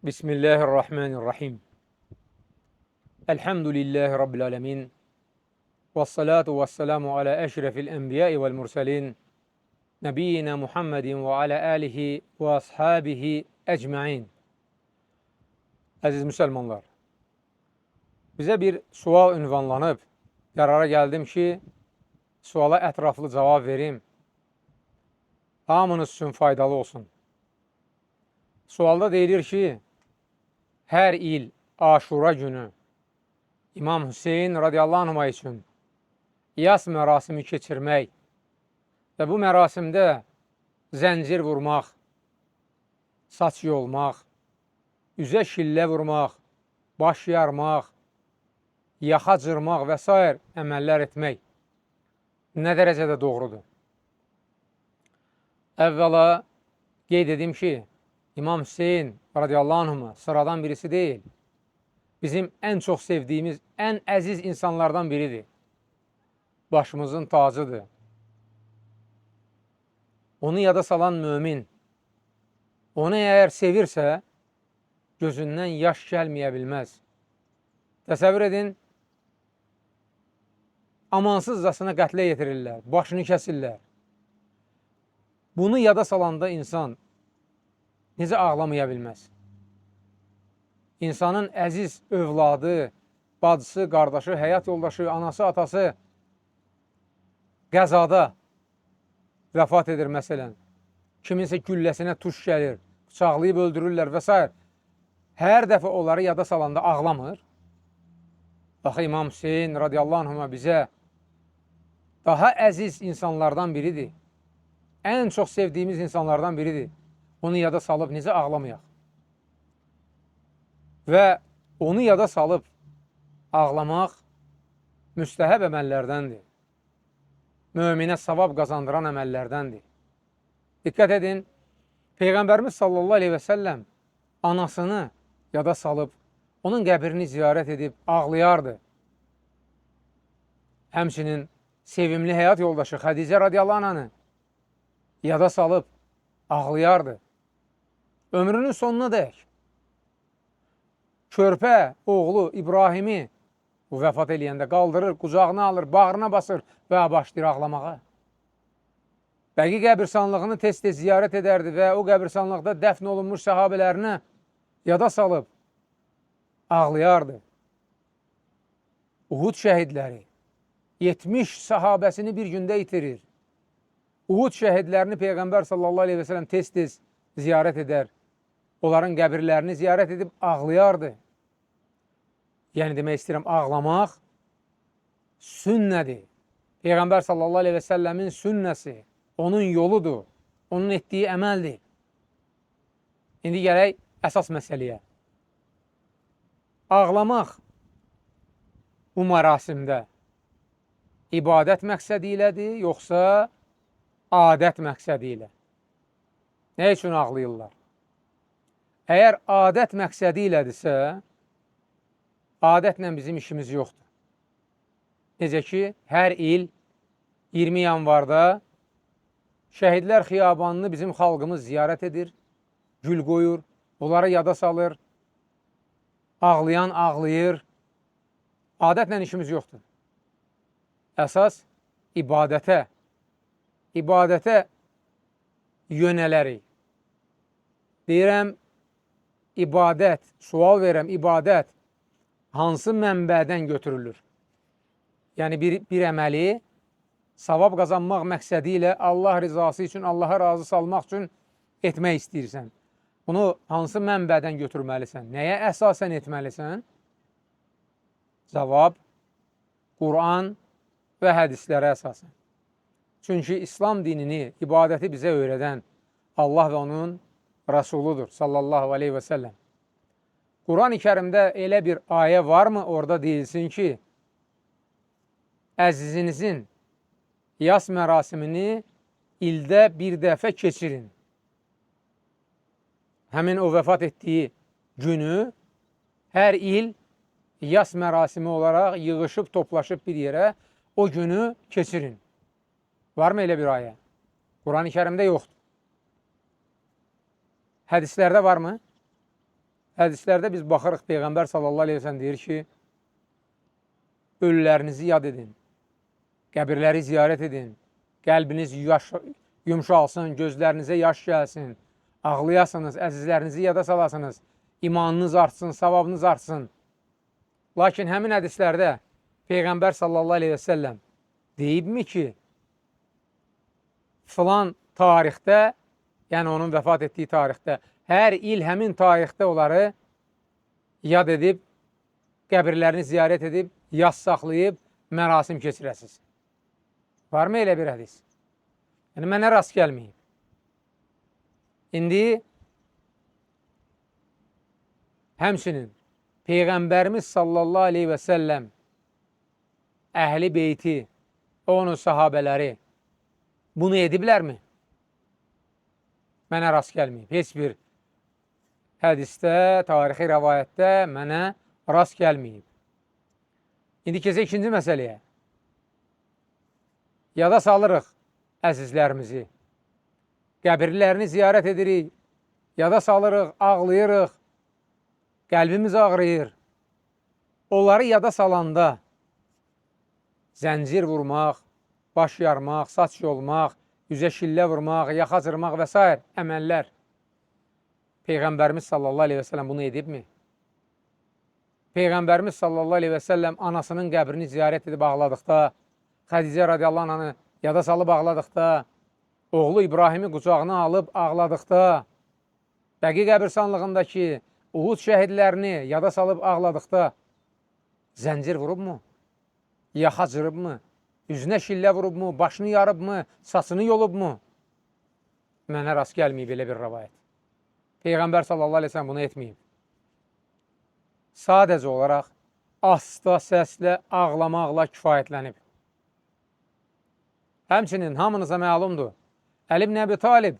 Bismillahirrahmanirrahim. Elhamdülillahi Rabbil alemin. Və salatu və selamu alə əşrəfil ənbiyai vəl mürsəlin. Nəbiyyina Muhammedin və alə alihi və ashabihi ecmain. Əziz müsəlmanlar, bizə bir sual ünvanlanıb. Qərara gəldim ki, suala ətraflı cavab verim. Hamınız üçün faydalı olsun. Sualda deyilir ki, hər il Aşura günü İmam Hüseyin radiyallahu anh üçün yas mərasimi keçirmək və bu mərasimdə zəncir vurmaq, saç yolmaq, üzə şillə vurmaq, baş yarmaq, yaxa cırmaq və s. əməllər etmək nə dərəcədə doğrudur? Əvvəla qeyd edim ki, İmam Hüseyin radiyallahu anhuma sıradan birisi deyil. Bizim ən çox sevdiyimiz, ən əziz insanlardan biridir. Başımızın tacıdır. Onu yada salan mömin, onu əgər sevirsə, gözündən yaş gəlməyə bilməz. Təsəvvür edin, amansızcasına qətlə yetirirlər, başını kəsirlər. Bunu yada salanda insan necə ağlamaya bilməz? İnsanın əziz övladı, bacısı, qardaşı, həyat yoldaşı, anası, atası qəzada vəfat edir məsələn. Kiminsə gülləsinə tuş gəlir, bıçaqlayıb öldürürlər və s. Hər dəfə onları yada salanda ağlamır. Baxı İmam Hüseyin radiyallahu anhuma bizə daha əziz insanlardan biridir. Ən çox sevdiyimiz insanlardan biridir. Onu yada salıb necə ağlamayaq? Və onu yada salıb ağlamaq müstəhəb əməllərdəndir. Möminə savab qazandıran əməllərdəndir. Diqqət edin, Peyğəmbərimiz sallallahu aleyhi və səlləm anasını yada salıb, onun qəbrini ziyarət edib ağlayardı. Həmçinin sevimli həyat yoldaşı Xədicə radiyallahu anhanı yada salıb ağlayardı. Ömrünün sonuna dək körpə oğlu İbrahimi bu vəfat eləyəndə qaldırır, qucağına alır, bağrına basır və başlayır ağlamağa. Bəqi qəbirstanlığını tez-tez ziyarət edərdi və o qəbirstanlıqda dəfn olunmuş səhabələrinə yada salıb ağlayardı. Uhud şəhidləri 70 səhabəsini bir gündə itirir. Uhud şəhidlərini Peyğəmbər sallallahu aleyhi və səlləm tez-tez ziyarət edər. Onların qəbirlərini ziyarət edib ağlayardı. Yəni demək istəyirəm, ağlamaq sünnədir. Peyğəmbər sallallahu aleyhi və səlləmin sünnəsi, onun yoludur, onun etdiyi əməldir. İndi gələk əsas məsələyə. Ağlamaq bu mərasimdə ibadət məqsədi ilədir, yoxsa adət məqsədi ilə? Nə üçün ağlayırlar? Əgər adət məqsədi ilədirsə, adətlə bizim işimiz yoxdur. Necə ki, hər il 20 yanvarda Şəhidlər Xiyabanını bizim xalqımız ziyarət edir, gül qoyur, onları yada salır, ağlayan ağlayır. Adətlə işimiz yoxdur. Əsas ibadətə yönələrik. Deyirəm, ibadət, sual verirəm, ibadət hansı mənbədən götürülür? Yəni bir əməli savab qazanmaq məqsədi ilə Allah rizası üçün, Allaha razı salmaq üçün etmək istəyirsən. Bunu hansı mənbədən götürməlisən? Nəyə əsasən etməlisən? Cavab, Quran və hədislərə əsasən. Çünki İslam dinini, ibadəti bizə öyrədən Allah və onun Rəsuludur, sallallahu aleyhi və səlləm. Quran-ı Kərimdə elə bir ayə varmı orada deyilsin ki, əzizinizin yas mərasimini ildə bir dəfə keçirin. Həmin o vəfat etdiyi günü hər il yas mərasimi olaraq yığışıb, toplaşıb bir yerə o günü keçirin. Var mı elə bir ayə? Quran-ı Kərimdə yoxdur. Hədislərdə varmı? Hədislərdə biz baxırıq, Peyğəmbər sallallahu aleyhi ve sellem deyir ki, ölülərinizi yad edin, qəbirləri ziyarət edin, qəlbiniz yumşalsın, gözlərinizə yaş gəlsin, ağlayasınız, əzizlərinizi yada salasınız, imanınız artsın, savabınız artsın. Lakin həmin hədislərdə Peyğəmbər sallallahu aleyhi və səlləm deyibmi ki, filan tarixdə, yəni onun vəfat etdiyi tarixdə, hər il həmin tarixdə onları yad edib, qəbirlərini ziyarət edib, yas saxlayıb, mərasim keçirəsiniz. Varmı elə bir hədis? Yəni, mənə rast gəlməyib. İndi, həmçinin Peyğəmbərimiz sallallahu aleyhi və səlləm əhli beyti, onun sahabələri bunu ediblərmi? Mənə rast gəlməyib. Heç bir hədisdə, tarixi rəvayətdə mənə rast gəlməyib. İndi keçək ikinci məsələyə. Yada salırıq əzizlərimizi. Qəbirlərini ziyarət edirik, yada salırıq, ağlayırıq, qəlbimiz ağrıyır. Onları yada salanda zəncir vurmaq, baş yarmaq, saç yolmaq, üzə şillə vurmaq, yaxa cırmaq və s. əməllər. Peyğəmbərimiz sallallahu aleyhi və səlləm bunu edibmi? Peyğəmbərimiz sallallahu aleyhi və səlləm anasının qəbrini ziyarət edib ağladıqda, Xədicə radiyallahu anh'ı yada salıb ağladıqda, oğlu İbrahimi qucağına alıb ağladıqda, Bəqi qəbirstanlığındakı Uhud şəhidlərini yada salıb ağladıqda zəncir vurubmu? Yaxa cırıbmı? Üzünə şillə vurubmu? Başını yarıbmı? Saçını yolubmu? Mənə rast gəlməyib belə bir rəvayət. Peyğəmbər sallallahu aleyhi ve sellem bunu etməyib. Sadəcə olaraq asta səslə ağlamaqla kifayətlənib. Həmçinin hamınıza məlumdur. Əli ibn Əbi Talib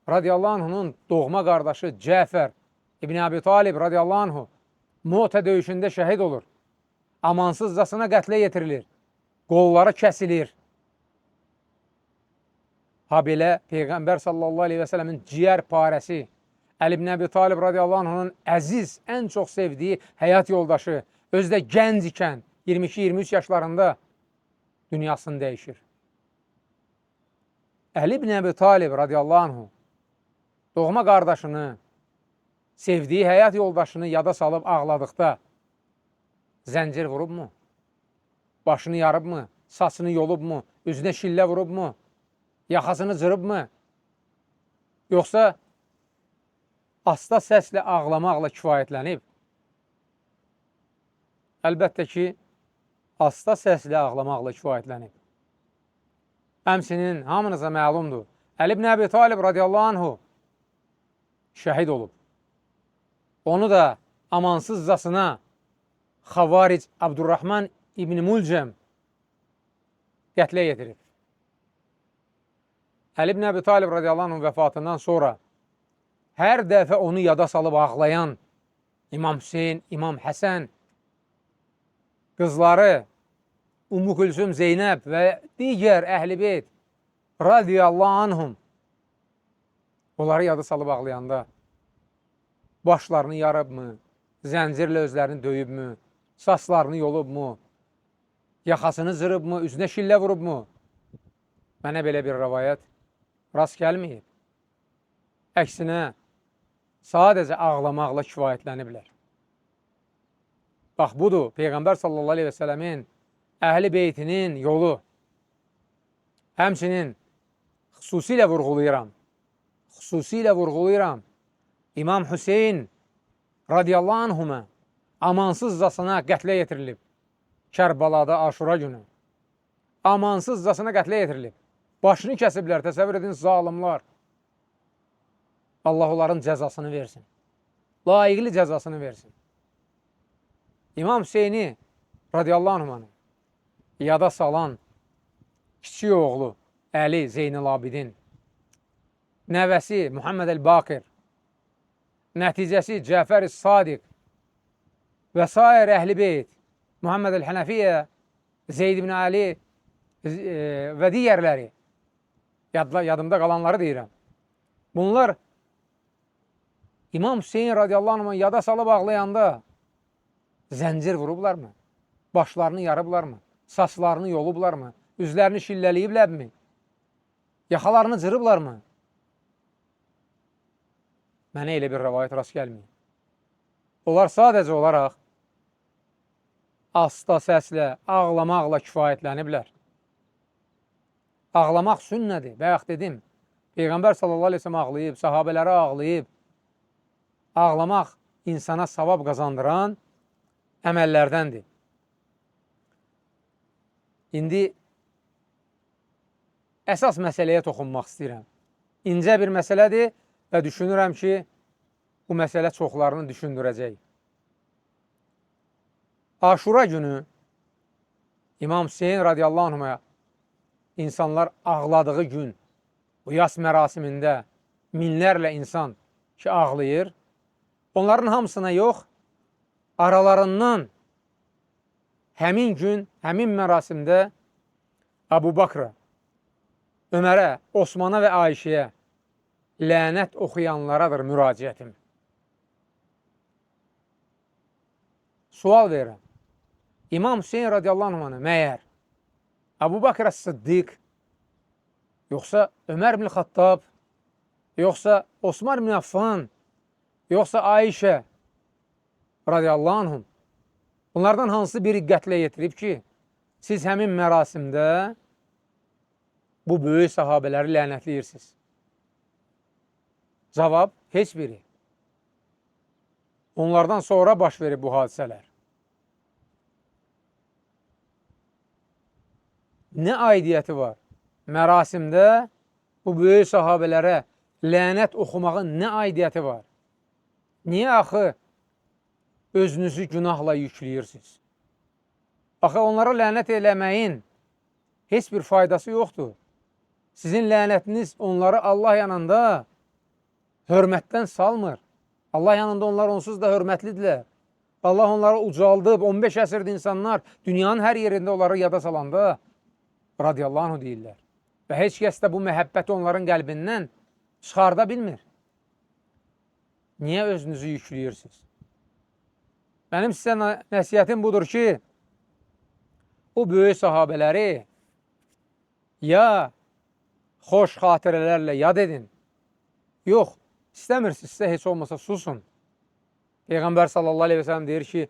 radiyallahu anhunun doğma qardaşı Cəfər İbn Əbi Talib radiyallahu anhu Mu'tə döyüşündə şəhid olur. Amansızcasına qətlə yetirilir. Qolları kəsilir. Ha belə Peyğəmbər sallallahu aleyhi və səlləmin ciyər parəsi Əli ibn Əbi Talib radiyallahu anhunun əziz, ən çox sevdiyi həyat yoldaşı, özü də gənc ikən 22-23 yaşlarında dünyasını dəyişir. Əli ibn Əbi Talib radiyallahu anhu doğma qardaşını, sevdiyi həyat yoldaşını yada salıb ağladıqda zəncir vurubmu? Başını yarıbmı? Saçını yolubmu? Üzünə şillə vurubmu? Yaxasını cırıbmı? Yoxsa asta səslə ağlamaqla kifayətlənib? Əlbəttə ki, asta səslə ağlamaqla kifayətlənib. Həmçinin hamınıza məlumdur. Əli ibn Əbi Talib radiyallahu anhu şəhid olub. Onu da amansızcasına Xavaric Abdurrahman İbn Mulcəm qətlə yetirib. Əli ibn Əbi Talib radiyallahu anhın vəfatından sonra hər dəfə onu yada salıb ağlayan İmam Hüseyin, İmam Həsən, qızları Ummu Külsüm, Zeynəb və digər əhl-i beyt radiyallahu anhum onları yada salıb ağlayanda başlarını yarıbmı, zəncirlə özlərini döyübmü, saçlarını yolubmu, yaxasını cırıbmı, üzünə şillə vurubmu? Mənə belə bir rəvayət rast gəlməyib. Əksinə, sadəcə ağlamaqla kifayətləniblər. Bax, budur Peyğəmbər sallallahu aleyhi və sələmin əhl-i beytinin yolu. Həmçinin xüsusilə vurğulayıram, İmam Hüseyin radiyallahu anhumə amansızcasına qətlə yetirilib. Kərbalada Aşura günü. Amansızcasına qətlə yetirilib. Başını kəsiblər, təsəvvür edin, zalimlar. Allah onların cəzasını versin. Layiqli cəzasını versin. İmam Hüseyni radiyallahu anhümanı yada salan kiçik oğlu Əli Zeynel Abidin, nəvəsi Muhammed el-Bakir, nəticəsi Cəfər-i Sadiq və sair əhl-i beyt, Muhammed el-Hənəfiyyə, Zeyd ibn Ali və digərləri, yadımda qalanları deyirəm. Bunlar İmam Hüseyin radiyallahu anh yada salıb ağlayanda zəncir vurublarmı? Başlarını yarıblarmı? Saçlarını yolublarmı? Üzlərini şillələyiblərmi? Yaxalarını cırıblarmı? Mənə elə bir rəvayət rast gəlməyib. Onlar sadəcə olaraq asta səslə, ağlamaqla kifayətləniblər. Ağlamaq sünnədir. Bayaq dedim, Peyğəmbər sallallahu əleyhi və səlləm ağlayıb, sahabələri ağlayıb. Ağlamaq insana savab qazandıran əməllərdəndir. İndi əsas məsələyə toxunmaq istəyirəm. İncə bir məsələdir və düşünürəm ki, bu məsələ çoxlarını düşündürəcək. Aşura günü İmam Hüseyin radiyallahu anh'a insanlar ağladığı gün, bu yas mərasimində minlərlə insan ki ağlayır, onların hamısına yox, aralarından həmin gün, həmin mərasimdə Əbu Bakra, Ömərə, Osmana və Ayşəyə lənət oxuyanlaradır müraciətim. Sual verirəm. İmam Hüseyin radiyallahu anh'ı məyər Əbu Bakr Əs-Sıddiq, yoxsa Ömər ibn Xattab, yoxsa Osman ibn Affan, yoxsa Ayşə radiyallahu anhum, bunlardan hansı biri qətlə yetirib ki, siz həmin mərasimdə bu böyük sahabələri lənətləyirsiniz? Cavab, heç biri. Onlardan sonra baş verib bu hadisələr. Nə aidiyyəti var? Mərasimdə bu böyük sahabələrə lənət oxumağın nə aidiyyəti var? Niyə axı özünüzü günahla yükləyirsiniz? Axı onlara lənət eləməyin heç bir faydası yoxdur. Sizin lənətiniz onları Allah yanında hörmətdən salmır. Allah yanında onlar onsuz da hörmətlidirlər. Allah onları ucaldıb, 15 əsrdə insanlar dünyanın hər yerində onları yada salanda radiyallahu anh deyirlər. Və heç kəs də bu məhəbbəti onların qəlbindən çıxarda bilmir. Niyə özünüzü yükləyirsiniz? Mənim sizə nəsihətim budur ki, o böyük sahabələri ya xoş xatirələrlə yad edin, yox, istəmirsinizsə heç olmasa susun. Peyğəmbər sallallahu əleyhi və səlləm deyir ki,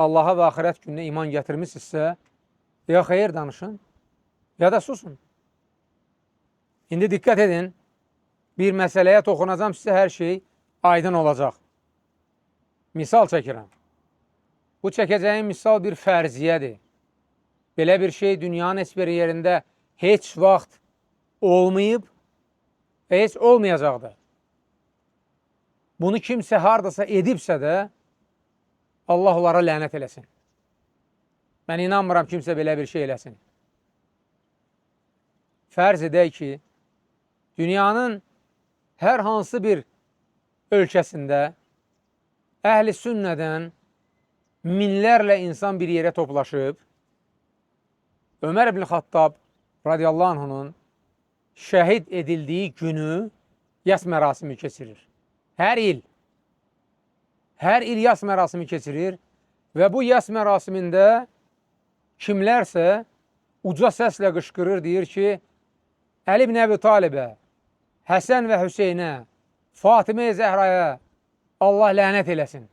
Allaha və axirət gününə iman gətirmişsinizsə, ya xeyir danışın, ya da susun. İndi diqqət edin, bir məsələyə toxunacam, sizə hər şey aydın olacaq. Misal çəkirəm. Bu çəkəcəyim misal bir fərziyyədir. Belə bir şey dünyanın heç bir yerində heç vaxt olmayıb və heç olmayacaqdır. Bunu kimsə haradasa edibsə də Allah onlara lənət eləsin. Mən inanmıram kimsə belə bir şey eləsin. Fərz edək ki, dünyanın hər hansı bir ölkəsində əhl-i sünnədən minlərlə insan bir yerə toplaşıb, Ömər ibn Xattab radiyallahu anh'ın şəhid edildiyi günü yas mərasimi keçirir. Hər il. Hər il yas mərasimi keçirir və bu yas mərasimində kimlərsə uca səslə qışqırır, deyir ki, Əli ibn Əbi Talibə, Həsən və Hüseynə, Fatimə-i Zəhraya Allah lənət eləsin.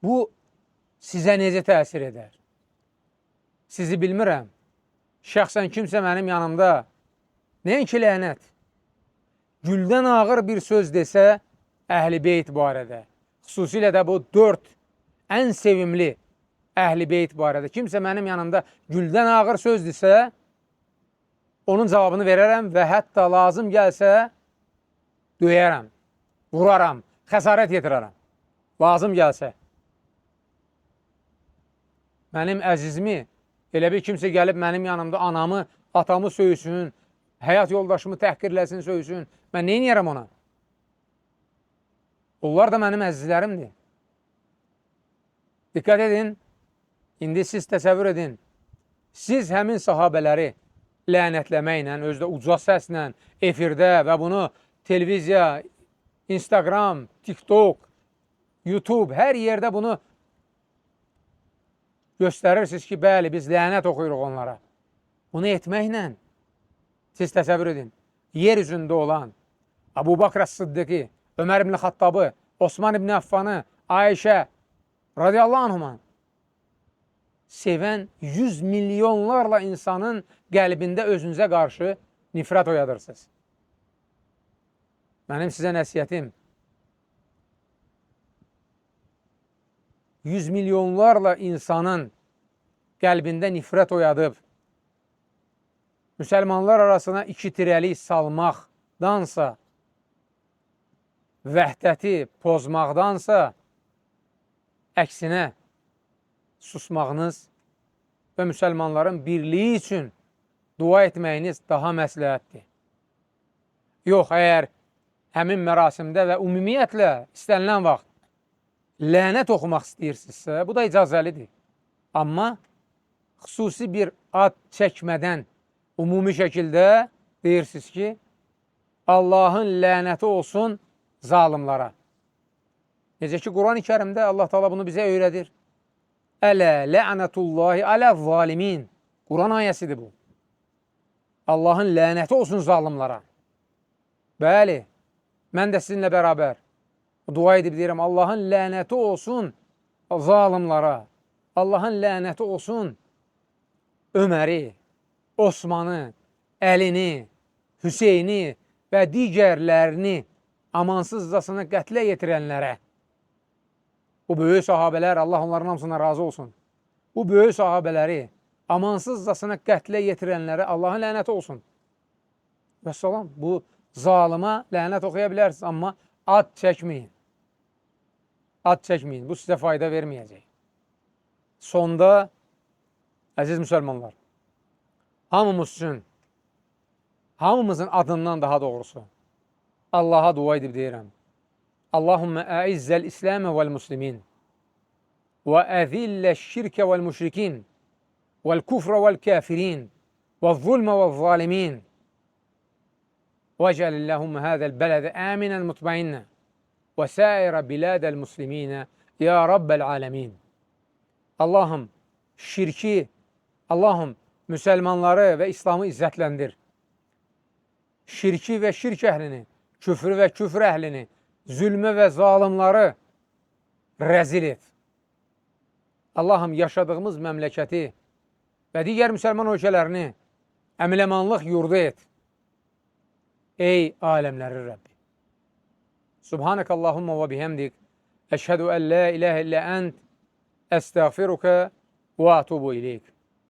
Bu sizə necə təsir edər? Sizi bilmirəm. Şəxsən kimsə mənim yanımda nəinki lənət, güldən ağır bir söz desə Əhl-i Beyt barədə, xüsusilə də bu 4 ən sevimli Əhl-i Beyt barədə kimsə mənim yanımda güldən ağır söz desə, onun cavabını verərəm və hətta lazım gəlsə döyərəm, vuraram, xəsarət yetirərəm. Lazım gəlsə. Mənim əzizimi, elə bir kimsə gəlib mənim yanımda anamı, atamı söysün, həyat yoldaşımı təhqirləsin, söysün. Mən nə eləyərəm ona? Onlar da mənim əzizlərimdir. Diqqət edin, indi siz təsəvvür edin. Siz həmin sahabələri lənətləməklə, özü də uca səslə, efirdə və bunu televiziya, Instagram, TikTok, YouTube, hər yerdə bunu göstərirsiniz ki, bəli, biz lənət oxuyuruq onlara. Bunu etməklə siz təsəvvür edin, yer üzündə olan Əbu Bakr Əs-Sıddiqi, Ömər ibn Xattabı, Osman ibn Əffanı, Ayşə radiyallahu anhuma sevən 100 milyonlarla insanın qəlbində özünüzə qarşı nifrət oyadırsınız. Mənim sizə nəsihətim, 100 milyonlarla insanın qəlbində nifrət oyadıb, müsəlmanlar arasına iki tirəlik salmaqdansa, vəhdəti pozmaqdansa, əksinə susmağınız və müsəlmanların birliyi üçün dua etməyiniz daha məsləhətdir. Yox, əgər həmin mərasimdə və ümumiyyətlə istənilən vaxt lənət oxumaq istəyirsinizsə, bu da icazəlidir. Amma xüsusi bir ad çəkmədən ümumi şəkildə deyirsiniz ki, Allahın lənəti olsun zalimlara. Necə ki, Quran-ı Kərimdə Allah Teala bunu bizə öyrədir. Ələ lə'nətullahi alə zalimin. Quran ayəsidir bu. Allahın lənəti olsun zalimlara. Bəli, mən də sizinlə bərabər dua edib deyirəm, Allahın lənəti olsun zalimlara. Allahın lənəti olsun Öməri, Osmanı, Əlini, Hüseyni və digərlərini amansızcasına qətlə yetirənlərə. Bu böyük sahabələr, Allah onların hamısından razı olsun. Bu böyük sahabələri amansızcasına qətlə yetirənlərə Allahın lənəti olsun. Vəssalam, bu zalıma lənət oxuya bilərsiniz, amma ad çəkməyin. Ad çəkməyin, bu sizə fayda verməyəcək. Sonda, əziz müsəlmanlar, hamımız üçün, hamımızın adından daha doğrusu, Allaha dua edib deyirəm. Allahümme əizzəl İsləmə vəl-muslimin və əzillə şirkə vəl-müşrikin vəl-kufrə vəl-kafirin vəl-zulmə vəl-zalimin وَاجْعَلِ اللَّهُمَّ هَذَا الْبَلَدَ آمِنًا مُطْمَئِنًا وَسَائِرَ بِلَادَ الْمُسْلِمِينَ يَا رَبَّ الْعَالَمِينَ. Allahım şirki, Allahım müsəlmanları və İslamı izzətləndir. Şirki və şirk əhlini, küfrü və küfr əhlini, zülmü və zalimları rəzil et. Allahım yaşadığımız məmləkəti və digər müsəlman ölkələrini əmiləmanlıq yurdu et. Ey aləmlərin Rəbbi! Subhanək Allahumma və bihəmdik, əşhədu ən la iləhə illə ənt, əstəğfiruka və atubu ileyk.